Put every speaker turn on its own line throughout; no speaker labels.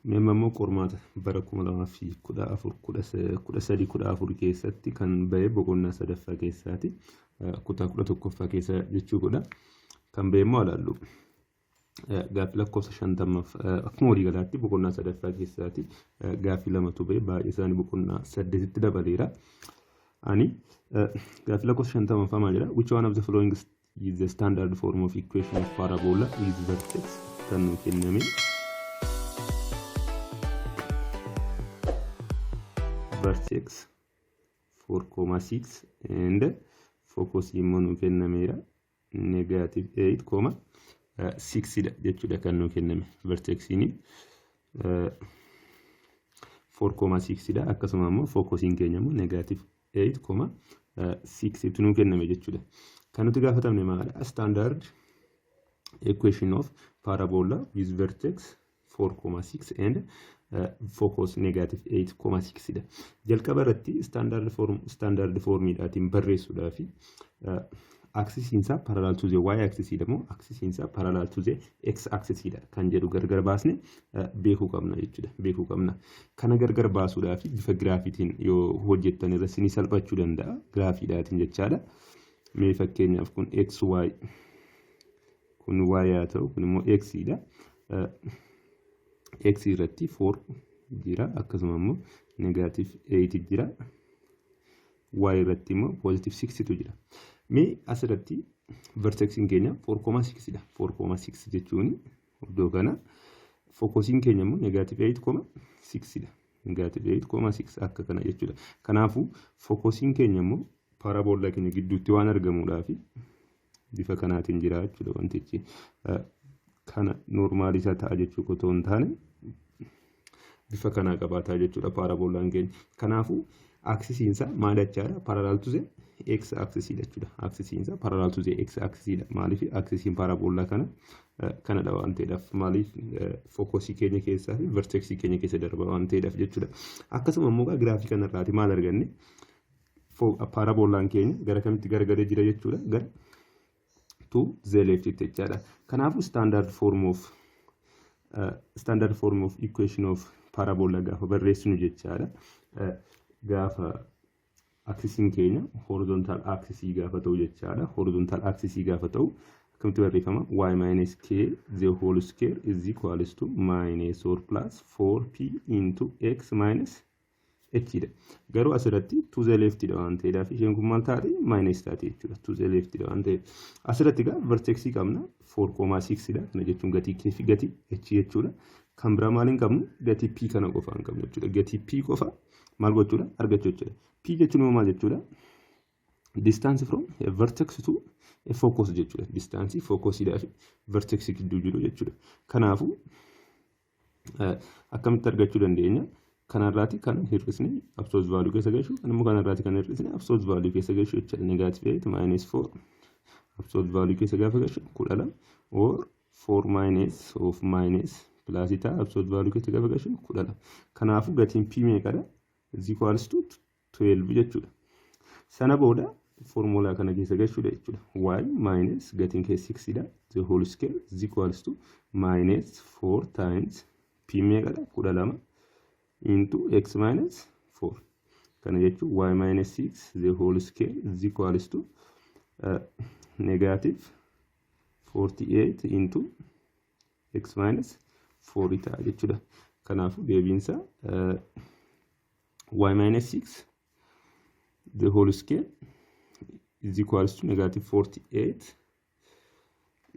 Mee amma immoo qormaata bara 2014, 13, 14 keessatti kan ba'e boqonnaa sadaffaa keessaati. Kutaa 11ffaa keessa jechuu godha. Kan ba'e immoo alaallu. Gaaffii lakkoofsa 50f akkuma waliigalaatti boqonnaa sadaffaa keessaati. Gaaffii lamatu ba'e, baay'ee isaanii boqonnaa saddeetitti dabaleera. Ani gaaffii lakkoofsa 50ffaa maal jedha? Which one of the following is the standard form of equation of parabola with vertex kan nu kenname? Vertex 4,6 and focus immoo nu kennameera negative 8,6 dha jechuudha kan nu kenname. Vertexiin 4,6 dha, akkasuma immoo focusiin keenya immoo negative 8,6 tu nu kenname jechuudha. Kan nuti gaafatamne maalidha? Standard equation of parabola with vertex 4,6 and focus negative 8,6 dha. Jalqaba irratti standard formiidhaatiin barreessuudhaaf axisiin isaa parallel to the y axis dha moo axisiin isaa parallel to the x axis dha kan jedhu gargar baasne beekuu qabna jechuudha. Beekuu qabna. Kana gargar baasuudhaaf bifa giraafiitiin yoo hojjettan irra isinii salphachuu danda'a. Giraafiidhaatiin jechaadha. Mee fakkeenyaaf kun x y, kun y haa ta'u, kun immoo x dha. X irratti 4 jira, akkasuma immoo negative 8 jira. Y irratti immoo positive 6 tu jira. Mee asirratti vertexiin keenya 4,6 dha. 4,6 jechuun iddoo kana, focusiin keenya immoo negative 8,6 dha. Negative 8,6 akka kana jechuudha. Kanaafuu focusiin keenya immoo paraboolaa keenya gidduutti waan argamuudhaaf bifa kanaatiin jira jechuudha wantichi. Kana normalii isaa ta'a jechuu otoo hin taane bifa kanaa qabaataa jechuudha paaraboolaan keenya. Kanaafuu axisiin isaa maal jechaadha? Parallel to the x axis jechuudha. Axisiin isaa parallel to the x axis dha. Maaliif? Axisiin paaraboollaa kana kanadha waan ta'eedhaaf, maaliif focusii keenya keessaa fi vertexii keenya keessa darba waan ta'eedhaaf jechuudha. Akkasuma immoo giraafii kanarraati maal arganne? Paaraboolaan keenya gara kamitti garagalee jira jechuudha? Gara to the left jechaadha. Kanaafuu standard form of equation of parabola gaafa barreessinu jechaadha. Gaafa axisiin keenya horizontal axisii gaafa ta'u jechaadha. Horizontal axisii gaafa ta'u akkamitti barreeffama? Y minus k the whole square is equals to minus or plus 4p into x minus h dha. Garuu asirratti to the left dha waan ta'eedhaaf isheen kun maal taate? Minus taate jechuudha. To the left dha waan ta'eef. Asirratti egaa vertexii qabna, 4,6 dha. Kana jechuun gatii k fi gatii h jechuudha. Kan biraa maal hin qabnu? Gatii p kana qofa hin qabnu jechuudha. Gatii p qofa maal gochuudha? Argachuu jechuudha. P jechuun immoo maal jechuudha? Distance from a vertex to a focus jechuudha. Distance focusidhaa fi vertex gidduu jiru jechuudha. Kanaafuu akkamitti argachuu dandeenya? Kanarraati kan hir'isne absolute value keessa galchuu, kan immoo kanarraati kan hir'isne absolute value keessa galchuu jechuudha. Negative 8 minus 4 absolute value keessa gaafa galchu 12, or 4 minus of minus plus ta'a, absolute value keessa gaafa galchu 12. Kanaafuu gatiin p meeqadha? Is equals to 12 jechuudha. Sana booda formulaa kana keessa galchuudha jechuudha. Y minus gatiin kee 6 dha. The whole square is equals to minus 4 times p meeqadha? 12 into x minus 4. Kana jechuun y minus 6 the whole square is equals to negative 48 into x minus 4 ta'a jechuudha. Kanaafuu deebiinsa y minus 6 the whole square is equals to negative 48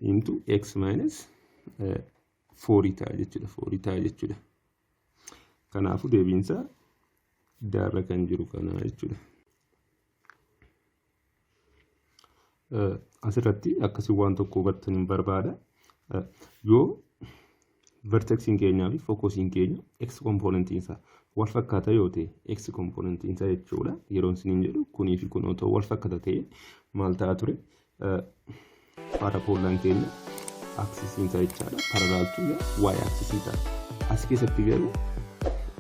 into x minus 4 ta'a jechuudha. 4 ta'a jechuudha. Kanaafuu deebiinsa daarra kan jiru kana jechuudha. Asirratti akkasii waan tokko hubattan hin barbaada. Yoo vertexiin keenyaa fi focusiin keenya x componentiin isaa wal fakkaata yoo ta'e, x componentiin isaa jechuudha. Yeroo isiniin jedhu kunii fi kun otoo wal fakkaata ta'e maal ta'a ture? Paaraboolaan keenya axisiin isaa jechaadha. Parallel to y axisii ta'a. As keessatti garuu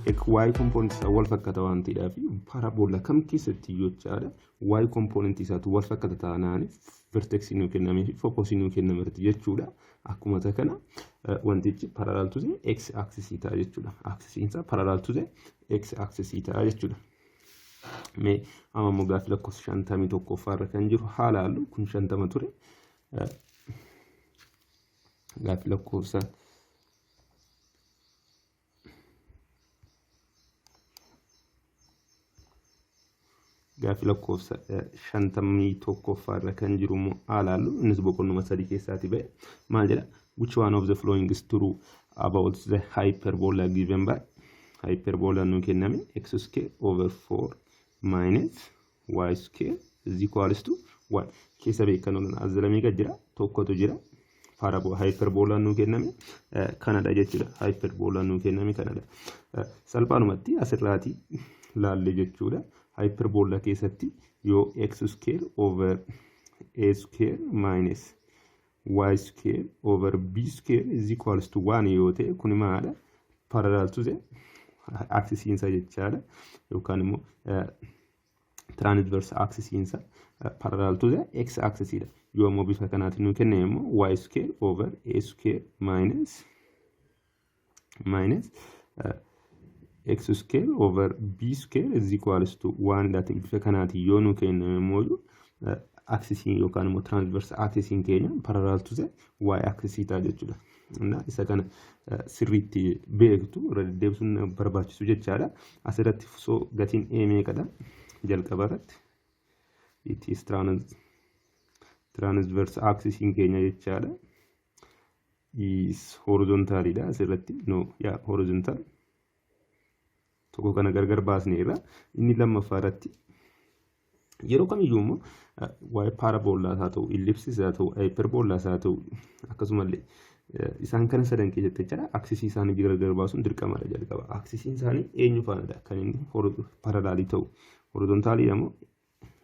y component isaa wal fakkaata waan ta'eedhaaf, parabola kam keessatti jechaadha, y component isaatu wal fakkaata taanaan Vertexii nuu kennamee fi focusii nuu kenname irratti jechuudha. Akkuma kana wantichi parallel to the x axis ta'a jechuudha. Axisiin isaa parallel to the x axis ta'a jechuudha. Mee amma immoo gaaffii lakkoofsa 51ffaa irra kan jiru haa laallu. Kun 50 ture. Gaaffii lakkoofsa Gaaffii lakkoofsa 51ffaa irra kan jiru immoo haa laallu. Innis boqonnuma sadii keessaati ba'e. Maal jedha? Which one of the following is true about the hyperbola given by? Hyperbola nuu kenname x square over 4 minus y square is equals to 1. Keessa beekanoon as jala meeqa jira? Tokkotu jira. Hyperbolaan nuu kenname kanadha jechuudha. Hyperbolaan nuu kenname kanadha. Salphaanumatti asirraatii laalle jechuudha. Hyperbola keessatti yoo x square over a square minus y square over b square is equals to 1 yoo ta'e, kun maadha? Parallel to the axisiinsa jechaadha. Yookaan immoo transverse axisiinsa parallel to the x axis dha. Yoo immoo bifa kanaatiin nuu kenname immoo y square over a square minus x square over b square is equals to 1 dhaatiin bifa kanaatiin yoo nuu kenname immoo, axisiin yookaan immoo transverse axisiin keenya parallel to the y axis ta'a jechuudha. Isa kana sirriitti beektu, irra deddeebisuun barbaachisu jechaadha. Asirratti soo gatiin A meeqadha? Jalqaba irratti it is transverse axisiin keenya jechaadha. Is horizontalidha asirratti, no, yaa, horizontal tokko kana gargar baasneerra. Inni lammaffaa irratti yeroo kamiyyuu immoo waa'ee paaraboollaas haa ta'u, ellipsis haa ta'u, hyperbolaas haa ta'u, akkasumallee isaan kana sadan keessatti jechaadha, axisii isaanii gargar baasuun dirqamadha jalqaba. Axisiin isaanii eenyu faanadha kan inni parallelii ta'u? Horizontaliidha moo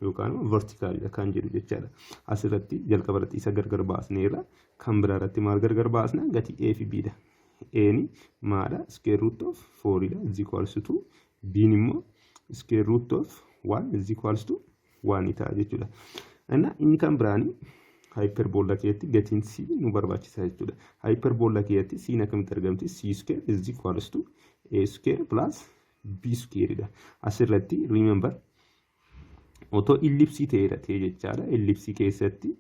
yookaan immoo verticalidha kan jedhu jechaadha. Asirratti jalqaba irratti isa gargar baasneerra. Kan biraa irratti maal gargar baasna? Gatii A fi B dha. A'n maadha? Square root of 4 dha, is equals to B'n immoo square root of 1 is equals to 1 ta'a jechuudha. Inni kan biraanii hyperbola keessatti gatiin C nu barbaachisa jechuudha. Hyperbola keessatti C akkamitti argamti? C square is equals to A square plus B square dha. Asirratti remember, otoo ellipsii ta'eera ta'e jechaadha. Ellipsii keessatti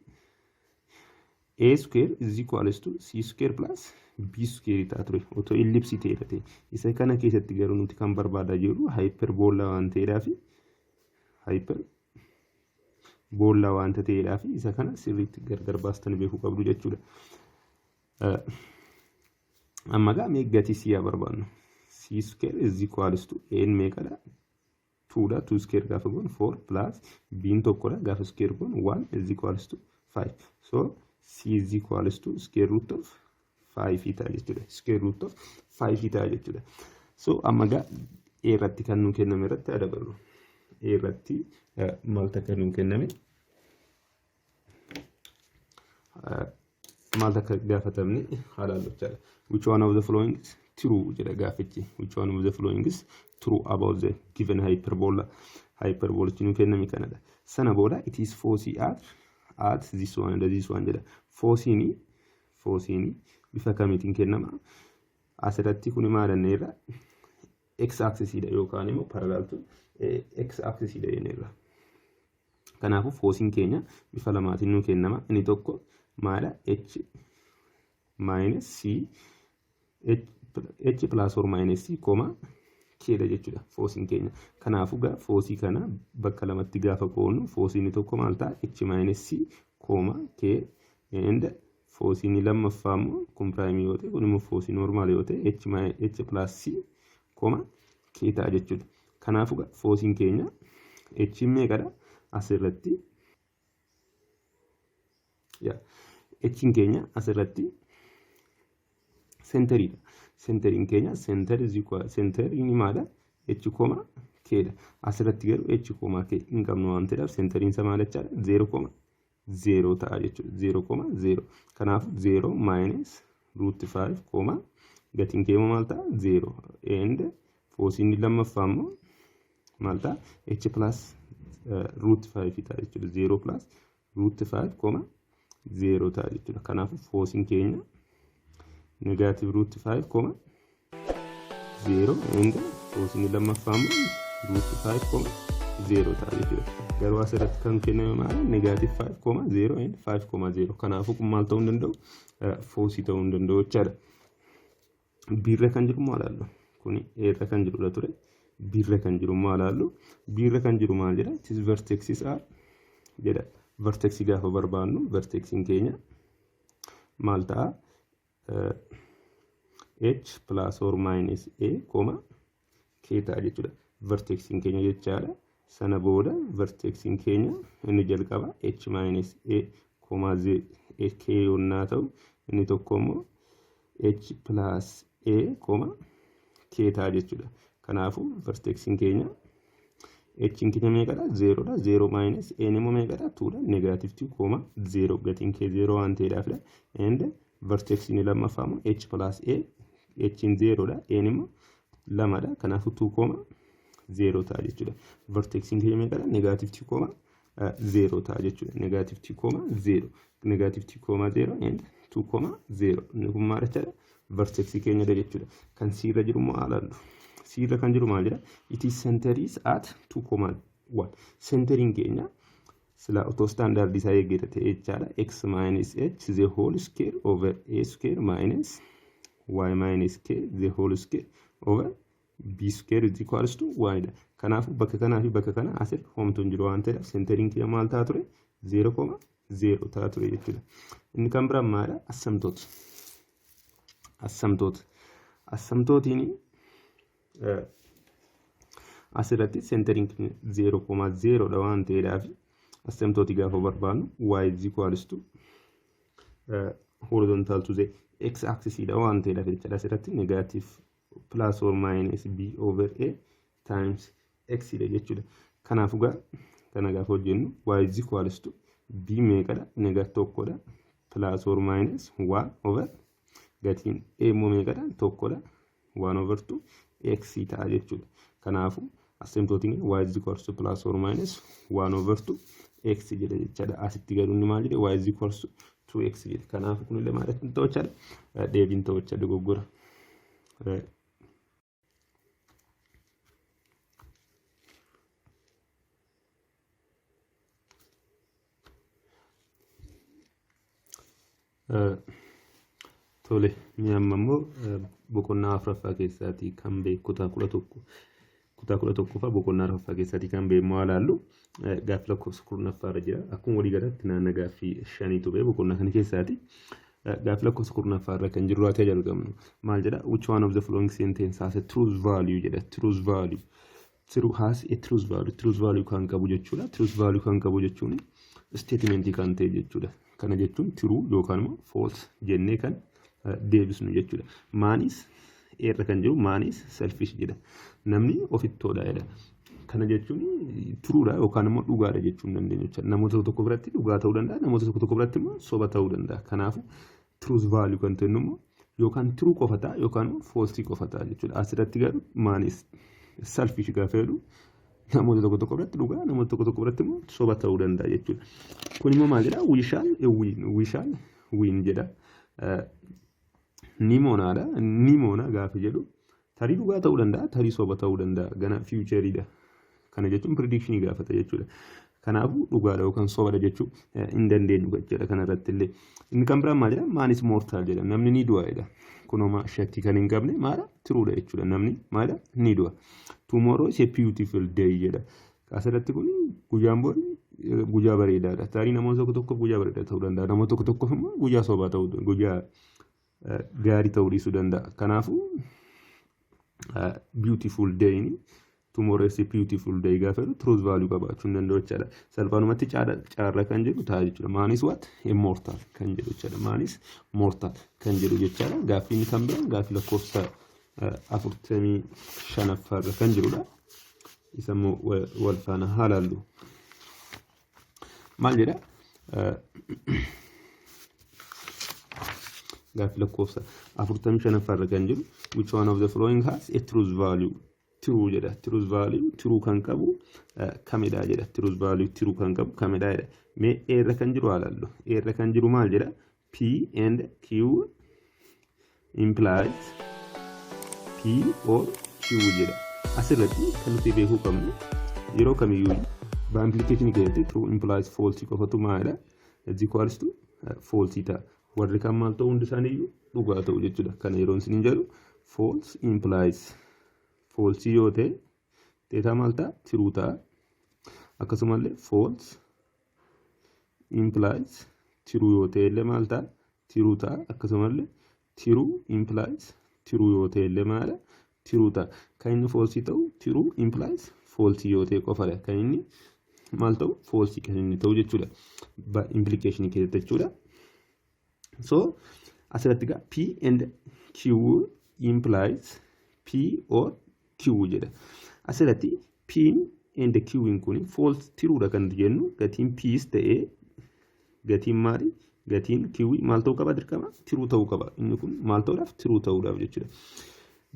A square is equals to C square plus B square ta'a ture otoo ellipsii ta'eera ta'e. Isa kana keessatti garuu nuti kan barbaadaa jirru hyperbola waan ta'eedhaaf, hyperbola waanta ta'eedhaaf, isa kana sirriitti gargar baastanii beekuu qabdu jechuudha. Amma gaa mee gatii C haa barbaadnu. C square is equals to A meeqadha? 2 dha. 2 square gaafa goon 4, plus B tokkodha, gaafa square goon 1, is equals to 5. So C is equals to square root of 5 ta'a jechuudha. Square root of 5 ta'a jechuudha. So amma gaa A irratti kan nuu kenname irratti haa daballu. A irratti maaltu akka nuu kenname, maaltu akka gaafatamne haa ilaallu jechaadha. Which one of the following is true jedha gaafichi. Which one of the following is true about the given hyperbola? Hyperbolichi nuu kenname kanadha. Sana booda it is foci at this one and this one jedha. Fociin bifa kamiitiin kennama? Asirratti kuni maal jenneerra? X axisiidha yookaan immoo parallel to x axisiidha jenneerra. Kanaafuu fociin keenya bifa lamaatiin nuu kennama. Inni tokko maala? H minus c, h plus or minus c comma k dha jechuudha fociin keenya. Kanaafuu gaa focii kana bakka lamatti gaafa qoodnu, fociin tokko maal ta'a? H minus c comma k, and fociin lammaffaa immoo kun primeii yoo ta'e, kun immoo focii normal yoo ta'e, h plus c comma k ta'a jechuudha. Kanaafuu gaa fociin keenya h meeqadha? Asirratti h keenya asirratti centeriidha. Centeriin keenya, center centeriin maadha? H comma k dha. Asirratti garuu h comma k hin qabnu waan ta'eef, centeriin isaa maal jechaadha? Zero comma zero ta'a jechuudha. Zero comma zero. Kanaafuu zero minus root five comma gatiin keenya maal ta'a? Zero. And fociin lammaffaa immoo maal ta'a? H plus root five ta'a jechuudha. Zero plus Root 5 comma 0 ta'a jechuudha. Kanaafuu fociin keenya negative root 5 comma 0 and fociin lammaffaa immoo root 5 comma 0 ta'a jechuudha. Garuu asirratti kan kenname maali? Negative 5 comma 0 and 5 comma 0. Kanaafuu kun maal ta'uu hin danda'u? Focii ta'uu hin danda'u jechaadha. B irra kan jiru maal ilaallu? Kuni A irra kan jirudha ture. B irra kan jiru maal ilaallu? B irra kan jiru maal jedha? Its vertexes are jedha. Vertexii gaafa barbaannu vertexiin keenya maal ta'a? H plus or minus A comma K ta'a jechuudha. Vertexiin keenya jechaadha. Sana booda vertexiin keenya inni jalqaba H minus A comma Z K yoonnaa ta'u, inni tokko immoo H plus A comma K ta'a jechuudha. Kanaafuu vertexiin keenya, H keenya meeqadha? Zerodha. Zero minus A immoo meeqadha? Twodha. Negative 2 comma 0, gatiin kee 0 waan ta'eedhaafidha. And vertexiin lammaffaa immoo H plus A, H zerodha. A immoo lamadha. Kanaafuu 2 comma 0 ta'a jechuudha. Vertexiin keenya meeqadha? Negative 2 comma 0 ta'a jechuudha. Negative 2 comma 0. Negative 2 comma 0 and 2 comma 0. Inni kun maal jechaadha? Vertexii keenyadha jechuudha. Kan C irra jiru immoo ilaallu. C irra kan jiru maal jedha? Its center is at 2 comma 1. Centeriin keenya sila otoo standardii isaa eeggate ta'e jechaadha. X minus h the whole square over a square minus y minus k the whole square over b square is equals to 1 dha. Kanaafuu bakka kanaa fi bakka kana asirra homtuu hin jiru waan ta'eef, centeriin keenya maal ta'a ture? 0,0 ta'a ture jechuudha. Inni kan biraan maalidha? Asymptote. Asymptote. Asymptotiin asirratti centeriin keenya 0,0 dha waan ta'eedhaaf, asymptotii gaafa barbaannu y is equals to horizontal to the x axis dha waan ta'eedhaaf jechaadha. Asirratti negative plus or minus b over a times x dha jechuudha. Kanaafuu gaa kana gaafa hojjennu y is equals to b meeqadha? Negative tokkodha. Plus or minus 1 over gatiin a immoo meeqadha? Tokkodha. 1 over 2 x ta'a jechuudha. Kanaafuu asymptotiin y is equals to plus or minus 1 over 2 x jedha jechaadha. Asitti garuu inni maal jedhe? Y is equals to 2x jedhe. Kanaafuu kunillee maal ta'u jechaadha? Deebiin ta'u jecha dogoggora. Tole, mi'a amma immoo boqonnaa afuraffaa keessaatii kan ba'e, kutaa 11, kutaa 11ffaa boqonnaa afuraffaa keessaatii kan ba'e immoo ilaallu. Gaaffii lakkoofsa 10ffaa irra jira. Akkuma walii galaatti naannoo gaaffii shaniitu ba'e boqonnaa kana keessaati. Gaaffii lakkoofsa 10ffaa irra kan jiru haa jalqabnu. Maal jedha? "Which one of the following sentence has a truth value?" jedha. Truth value. True has a truth value. Truth value kan qabu jechuudha. Truth value kan qabu jechuun statementii kan ta'e jechuudha. Kana jechuun true yookaan immoo false jennee kan deebisnu jechuudha. Man is, irra kan jiru, "Man is selfish" jedha. Namni ofittoodha jedha. Kana jechuun truedha yookaan immoo dhugaadha jechuu hin dandeenyu jechuudha. Namoota tokko biratti dhugaa ta'uu danda'a, namoota tokko tokko biratti immoo soba ta'uu danda'a. Kanaafuu truth value kan jennu immoo yookaan true qofa ta'a yookaan immoo false qofa ta'a jechuudha. Asirratti garuu "man is selfish" gaafa jedhu namoota tokko tokko biratti dhugaa, namoota tokko tokko biratti immoo soba ta'uu danda'a jechuudha. Kun immoo maal jedha? "We shall win, we shall win" jedha. Ni moonaadha. Ni moona gaafa jedhu tarii dhugaa ta'uu danda'a, tarii soba ta'uu danda'a. Gana futureiidha. Kana jechuun predictionii gaafata jechuudha. Kanaafuu dhugaadha yookaan sobadha jechuu hin dandeenyu jechuudha kanarratti illee. Inni kan biraan maal jedha? "Man is mortal" jedha. Namni ni du'a jedha. Kunoma shakkii kan hin qabne maala? Truedha jechuudha. Namni maala? Ni du'a. "Tomorrow is a beautiful day" jedha. Asirratti kun guyyaan borii guyyaa bareedaadha. Tarii namoota tokko tokkoof guyyaa bareedaa ta'uu danda'a. Namoota tokko tokkoof immoo guyyaa sobaa ta'uu, guyyaa gaarii ta'uu dhiisuu danda'a. Kanaafuu beautiful day, "Tomorrow is a beautiful day" gaafa jedhu truth value qabaachuu hin danda'u jechaadha. Salphaanumatti caarra kan jedhu ta'a jechuudha. "Man is what? Immortal" kan jedhu jechaadha. "Man is mortal" kan jedhu jechaadha. Gaaffiin kan biraan gaaffii lakkoofsa 45ffaarra kan jirudha. Isa immoo wal faana haa laallu. Maal jedha? Gaaffii lakkoofsa 45ffaarra kan jiru, which one of the following has a truth value? True jedha. Truth value true kan qabu kamidha jedha. Truth value true kan qabu kamidha jedha. Mee A irra kan jiru haa ilaallu. A irra kan jiru maal jedha? P and Q implies P or Q jedha. Asirratti kan nuti beekuu qabnu, yeroo kamiyyuu bi-implication keessatti true implies false qofatu maalidha? Is equals to false ta'a. Warri kan maal ta'u? Hundi isaaniiyyuu dhugaa ta'u jechuudha. Kana yeroo isin jedhu, false implies false yoo ta'e theta maal ta'a? True ta'a. Akkasumallee false implies true yoo ta'e illee maal ta'a? True ta'a. Akkasumallee true implies true yoo ta'e illee maala? True ta'a. Kan inni false ta'u true implies false yoo ta'e qofadha. Kan inni maal ta'u? False kan inni ta'u jechuudha. Implication keessatti jechuudha. So asirratti egaa P and Q implies P or Q jedha. Asirratti P and Q kun false, truedha kan nuti jennu, gatiin P's ta'ee gatiin maali? Gatiin Q maal ta'uu qaba dirqama? True ta'uu qaba. Inni kun maal ta'uudhaaf? True ta'uudhaaf jechuudha.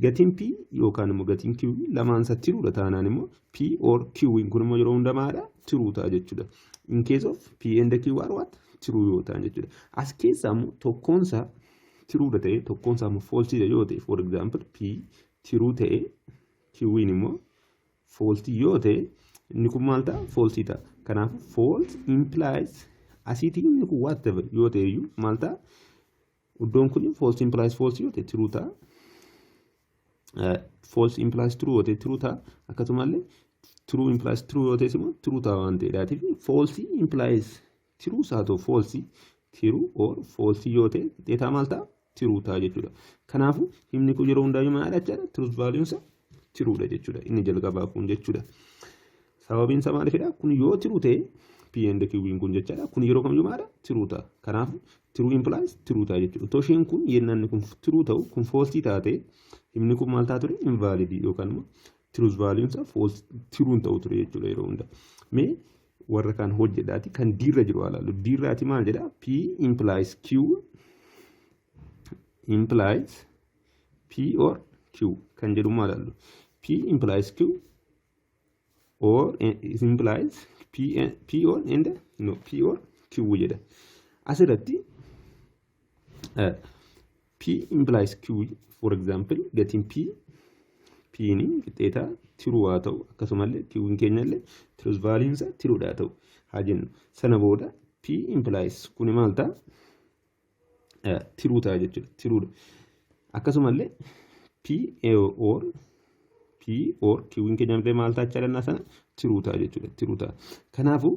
Gatiin P yookaan immoo gatiin Q lamaan isaa truedha taanaan immoo P or Q kun immoo yeroo hunda maadha? True ta'a jechuudha. In case of P and Q are what? True yoo ta'an jechuudha. As keessaa immoo tokkoonsaa truedha ta'e, tokkoonsaa immoo falsedha yoo ta'e, for example, P true ta'e, Q'n immoo false yoo ta'e, inni kun maal ta'a? False ta'a. Kanaaf false implies asiitiin inni kun whatever yoo ta'e iyyuu maal ta'a? Iddoon kun false implies false yoo ta'e true ta'a. False implies true yoo ta'e true ta'a. Akkasumallee true implies true yoo ta'es immoo true ta'a waan ta'eedhaatiif, false implies true haa ta'u false, true or false yoo ta'e theta maal ta'a? True ta'a jechuudha. Kanaafuu himni kun yeroo hundaayyuu maal jechaadha? Truth value isaa truedha jechuudha. Inni jalqabaa kun jechuudha. Sababiin isaa maalifidha? Kun yoo true ta'e, P and Q kun jechaadha. Kun yeroo kamiyyuu maadha? True ta'a. Kanaafuu true implies true ta'a jechuudha. Otoo isheen kun yennaan kun true ta'u kun false taate, himni kun maal ta'a ture? Invalid yookaan immoo truth value isaa false, true ta'u ture jechuudha yeroo hunda. Mee warra kaan hojjedhaati kan D irra jiru haa ilaallu. D irraati maal jedha? P implies Q implies P or Q kan jedhu maal ilaallu? P implies Q or implies P, P or and no P or Q jedha. Asirratti P implies Q, for example, gatiin P ni qixxeetaa true haa ta'u, akkasumallee Q'n keenya illee truth value isaa truedha ta'u haa jennu. Sana booda P implies kuni maal ta'a? True ta'a jechuudha. Truedha. Akkasumallee P or Q'n keenya illee maal ta'a jechaadha sana? True ta'a jechuudha. True ta'a. Kanaafuu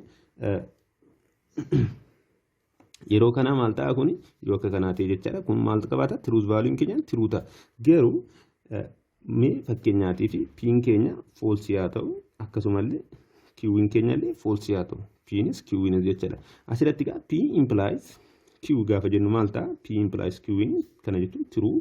yeroo kana maal ta'a? Kuni yoo akka kanaa ta'e jechaadha. Kun maal qabaata? Truth value keenya true ta'a. Garuu mee fakkeenyaatii fi P'n keenya false haa ta'u, akkasumallee Q'n keenya illee false haa ta'u. P'nis Q'nis jechaadha. Asirratti egaa P implies Q gaafa jennu maal ta'a? P implies Q kana jechuun true,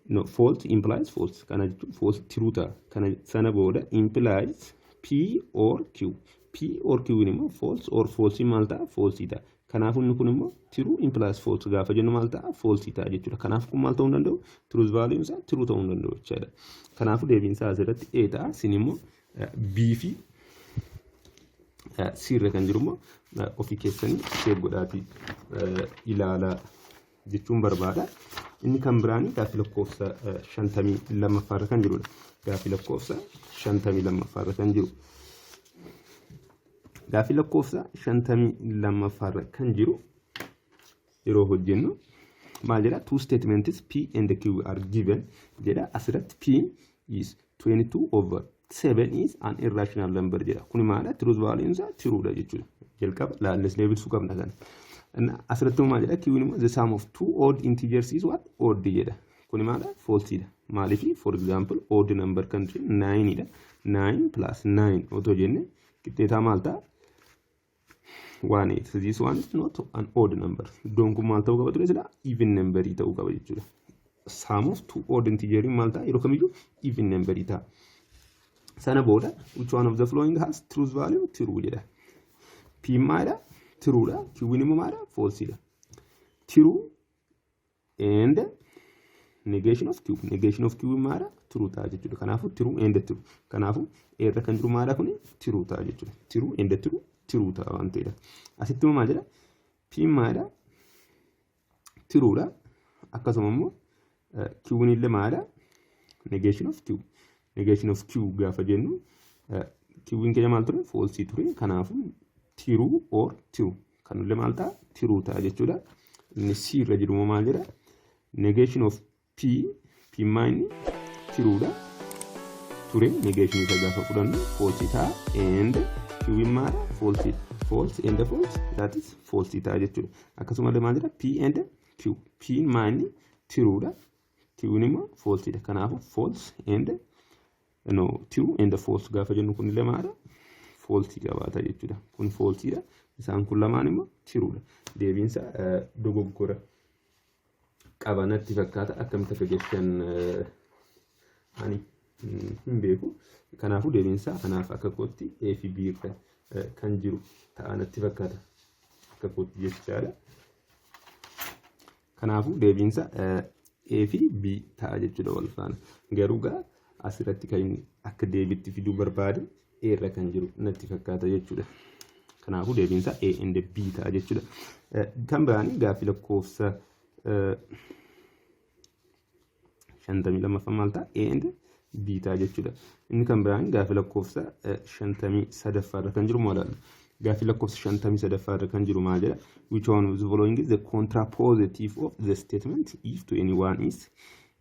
no, false implies false, kana jechuun false, true ta'a. Kana sana booda implies P or Q. P or Q immoo false or false maal ta'a? False ta'a. Kanaafuu inni kun immoo true implies false gaafa jennu maal ta'a? False ta'a jechuudha. Kanaaf kun maal ta'uu hin danda'u? Truth value isaa true ta'uu hin danda'u jechaadha. Kanaafuu deebiin isaa asirratti A ta'a. Isin immoo B fi C irra kan jiru immoo ofii keessanii check godhaatii ilaalaa jechuun barbaada. Inni kan biraanii gaaffii lakkoofsa 52ffaarra kan jirudha. Gaaffii lakkoofsa 52ffaarra kan jiru. Gaaffii lakkoofsa 52ffaarra kan jiru yeroo hojjennu maal jedha? Two statements P and Q are given jedha. Asirratti P is 22 over 7 is an irrational number jedha. Kuni maadha? Truth value isaa truedha jechuudha. Jalqaba laallisnee ibsuu qabna kana. Asirratti maal jedha? Q immoo the sum of two odd integers is what? Odd jedha. Kuni maadha? False dha. Maaliif? For example, odd number kan ta'e 9 dha. 9 plus 9 otoo jenne qixxeetaa maal ta'a? 1 8. This one is not an odd number. Iddoon kun maal ta'uu qaba ture sila? Even number ta'uu qaba jechuudha. Sum of two odd integer maal ta'a? Yeroo kamiyyuu even number ta'a. Sana booda which one of the following has truth value true jedha. P maadha? Truedha. Q immoo maadha? False dha. True and negation of Q. Negation of Q maadha? True ta'a jechuudha. Kanaafuu true and true. Kanaafuu irra kan jiru maalidha kuni? True ta'a jechuudha. True and true, true ta'a waan ta'eedha. Asitti immoo maal jedha? P maalidha? Truedha. Akkasuma immoo Q'n illee maalidha? Negation of Q. Negation of Q gaafa jennu, Q'n keenya maal ture? False ture. Kanaafuu true or true. Kanullee maal ta'a? True ta'a jechuudha. Inni C irra jiru immoo maal jedha? Negation of P. P maa inni? Truedha. Ture, negation isa gaafa fudhannu false ta'a, and Q maadha? False. False and false, that is false ta'a jechuudha. Akkasumallee maal jedha? P and Q. P maa inni? Truedha. Q immoo false dha. Kanaafuu false and, no, true and false gaafa jennu kunillee maadha? False qabaata jechuudha. Kun false dha. Isaan kun lamaan immoo truedha. Deebiinsa dogoggora qaba natti fakkaata. Akkamitti akka jettan ani hin beeku. Kanaafuu deebiinsa kanaaf akka kootti A fi B irra kan jiru ta'a natti fakkaata. Akka kootti jechaadha. Kanaafuu deebiinsa A fi B ta'a jechuudha wal faana. Garuu gaa asirratti kan inni akka deebiitti fiduu barbaade A irra kan jiru natti fakkaata jechuudha. Kanaafuu deebiinsa A and B ta'a jechuudha. Kan biraanii gaaffii lakkoofsa 52ffaa maal ta'a? A and B ta'a jechuudha. Inni kan biraan gaaffii lakkoofsa 53ffaa irra kan jiru maal ilaalla? Gaaffii lakkoofsa 53ffaa irra kan jiru maal jedha? Which one of the following is the contrapositive of the statement "if 21 is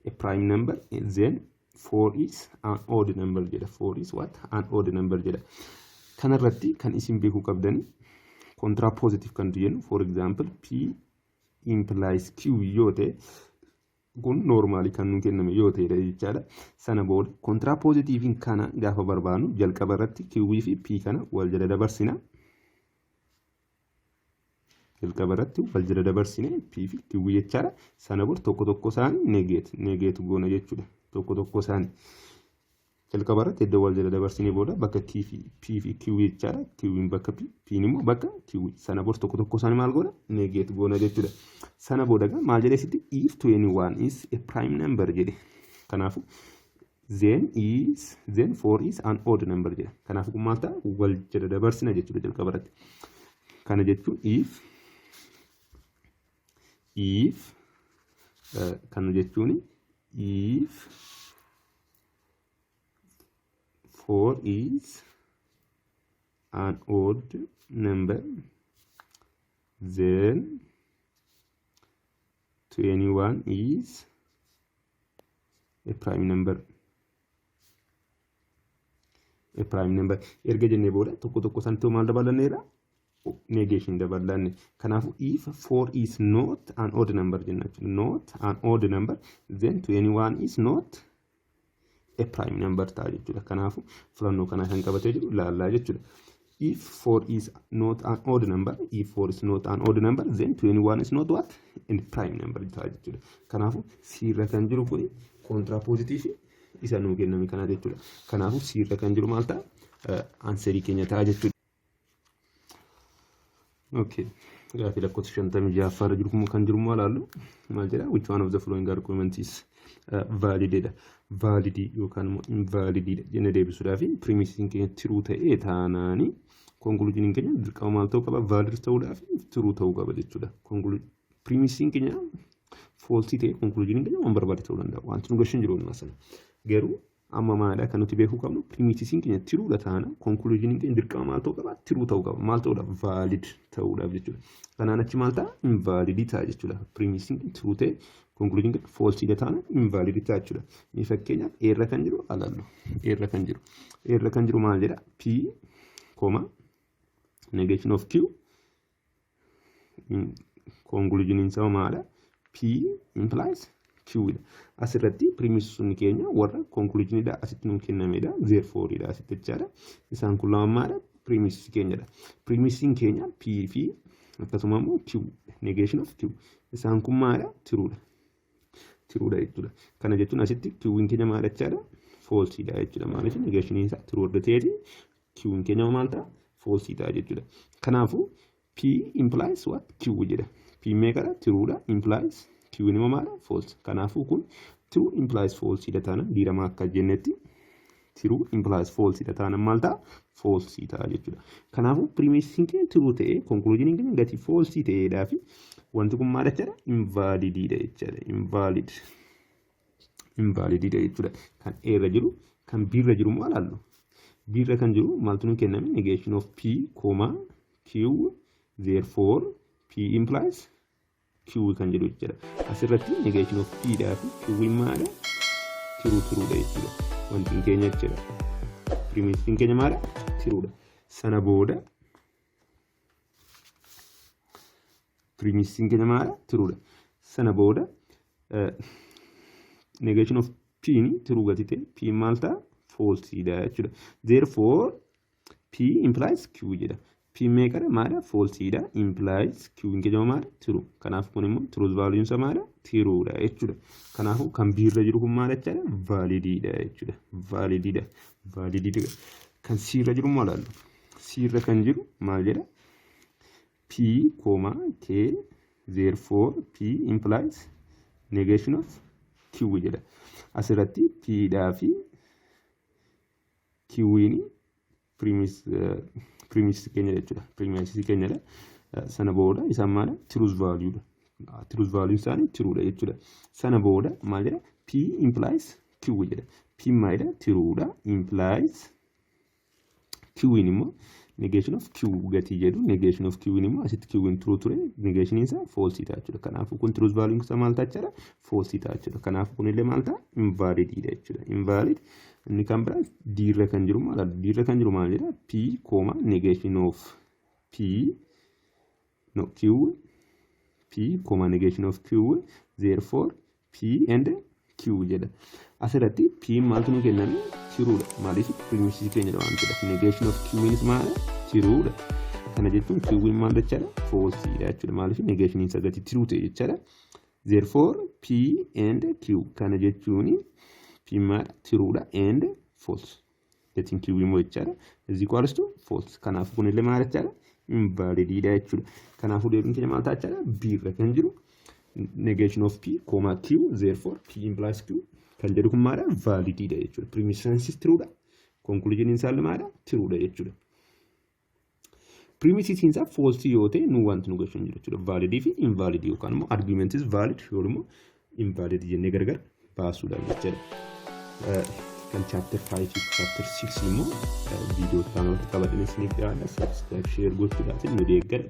a prime number, then 4 is an odd number" jedha. 4 is what? An odd number jedha. Kanarratti kan isin beekuu qabdani, contrapositive kan jennu, for example, P implies Q yoo ta'e, kun normally kan nu kenname yoo ta'edha jechaadha. Sana booda contrapositiveiin kana gaafa barbaadnu, jalqaba irratti Q fi P kana wal jala dabarsina. Jalqaba irratti wal jala dabarsine P fi Q jechaadha. Sana booda tokko tokko isaanii negate goona jechuudha. Tokko tokko isaanii. Jalqaba irratti iddoo wal jala dabarsinee booda bakka T fi P fi Q jechaadha. Q'n bakka P, P'n immoo bakka Q. Sana booda tokko tokko isaanii maal goona? Negate goona jechuudha. Sana booda gaa maal jedhee sitti? "If 21 is a prime number" jedhe. Kanaafuu then 4 is an odd number jedha. Kanaafuu kun maal ta'a? Wal jala dabarsina jechuudha jalqaba irratti. Kana jechuun if kana jechuun if 4 is an odd number, then 21 is a prime number. A prime number erga jennee booda tokko tokko sanatti maal dabalanneerra? Negation dabalanne. Kanaafuu if 4 is not an odd number jenna jechuudha. Not an odd number, then 21 is not a prime number ta'a jechuudha. Kanaafuu filannoo kanaa kan qabatee jiru ilaallaa jechuudha. If 4 is not an odd number, if 4 is not an odd number, then 21 is not what? A prime number ta'a jechuudha. Kanaafuu C irra kan jiru kuni contrapositive isa nuu kenname kana jechuudha. Kanaafuu C irra kan jiru maal ta'a? Answerii keenya ta'a jechuudha. Okay. Gaaffii lakkoofsa 56ffaa irra jiru kan jiru maal ilaallu? Maal jedha? Which one of the following arguments is valid dha. Valid yookaan immoo invalid dha jennee deebisuudhaaf, premiseiin keenya true ta'ee taanaani conclusioniin keenya dirqama maal ta'uu qaba? Valid ta'uudhaaf true ta'uu qaba jechuudha. Premiseiin keenya false ta'e, conclusioniin keenya waan barbaade ta'uu danda'a. Wanti nu gashin jiru sana. Garuu amma maalidha kan nuti beekuu qabnu? Premiseiin keenya truedha taana, conclusioniin keenya dirqama maal ta'uu qaba? True ta'uu qaba. Maal ta'uudhaaf? Valid ta'uudhaaf jechuudha. Kanaan achi maal ta'a? Invalid ta'a jechuudha. Premiseiin keenya true ta'e, conclusioniin keenya falsedha taana, invalid ta'a jechuudha. Mee fakkeenyaaf A irra kan jiru alaallu. A irra kan jiru. A irra kan jiru maal jedha? P comma negation of Q, conclusioniin isaa maadha? P implies Q dha. Asirratti premisonni keenya warra conclusionidha asitti nuu kennamedha. Therefore dha asitti jechaadha. Isaan kun lama maadha? Premise keenyadha. Premiseiin keenya P fi akkasuma immoo Q, negation of Q. Isaan kun maadha? Truedha. Truedha jechuudha. Kana jechuun asitti Q'n keenya maal jechaadha? Falsedha jechuudha. Maaliif? Negation isaa true erga ta'eeti, Q'n keenya maal ta'a? False ta'a jechuudha. Kanaafuu P implies what? Q jedha. P meeqadha? Truedha. Implies Q'n immoo maadha? False. Kanaafuu kun True implies false dha taana, diirama akka jennetti true implies false dha taana maal ta'a? False ta'a jechuudha. Kanaafuu premiseiin keenya true ta'ee conclusioniin keenya gatii false ta'eedhaa fi wanti kun maal jechaadha? Invalidiidha jechaadha. Invalid. Invalidiidha jechuudha. Kan A irra jiru, kan B irra jiru maal ilaallu? B irra kan jiru maaltu nu kenname? Negation of P comma Q, therefore P implies Q kan jedhu jechuudha. Asirratti negation of P dhaa fi Q maadha? True, truedha jechuudha. Wanti keenya jechuudha. Premiseiin keenya maadha? Truedha. Sana booda premiseiin keenya maadha? Truedha. Sana booda negation of P true gati ta'e P maal ta'a? Falseidha jechuudha. Therefore P implies Q jedha. P meeqadha? Maadha? Falseidha. Implies Q keenya maadha? True. Kanaaf kun immoo truth value isaa maadha? Truedha jechuudha. Kanaafuu kan B irra jiru kun maal jechaadha? Validiidha jechuudha. Validiidha. Validiidha. Kan C irra jiru maal ilaallu? C irra kan jiru maal jedha? P comma K, therefore P implies negation of Q jedha. Asirratti P dhaa fi Q'n premise keenya jechuudha. Premise keenyadha. Sana booda isaan maala? Truth value dha. Truth value isaanii truedha jechuudha. Sana booda maal jedha? P implies Q jedha. P maalidha? Truedha. Implies Q'n immoo negation of Q gatii jedhu, negation of Q'n immoo asitti Q'n true ture, negation isaa false ta'a jechuudha. Kanaafuu kun truth value isaa maal ta'a jechuudha? False ta'a jechuudha. Kanaafuu kun illee maal ta'a? Invalid dha jechuudha. Invalid. Inni kan biraa D irra kan jiru maal? D irra kan jiru maal jedha? P comma negation of P, no, Q, P comma negation of Q, therefore P and Q jedha. Asirratti P maaltu nu kenname? Truedha. Maaliif? Premise keenya waan ta'eef. Negation of Q is maal? Truedha. Kana jechuun Q maal jechaadha? Falseidha jechuudha. Maaliif? Negation isa gati true ta'e jechaadha. Therefore P and Q kana jechuun P maal? Truedha and false. Gatiin Q immoo jechaadha. Is equals to false. Kanaafuu kunillee maal jechaadha? Invalididha jechuudha. Kanaafuu deebiin keenya maal ta'a jechaadha? B irra kan jiru negation of P comma Q, therefore P implies Q kan jedhu kun maadha? Valididha jechuudha. Premise truedha. Conclusion isaa maadha? Truedha jechuudha. Premise isaa false yoo ta'e nu wanti nu gashu hin jiru jechuudha. Validii fi invalid yookaan immoo argument is valid yoo immoo invalid jennee gargar baasuudha jechuudha. Kan chapter 5 fi chapter 6 immoo viidiyoo itti qabadhanii isiniif dhiyaata. Subscribe, share gochuudhaatiin nu deeggara.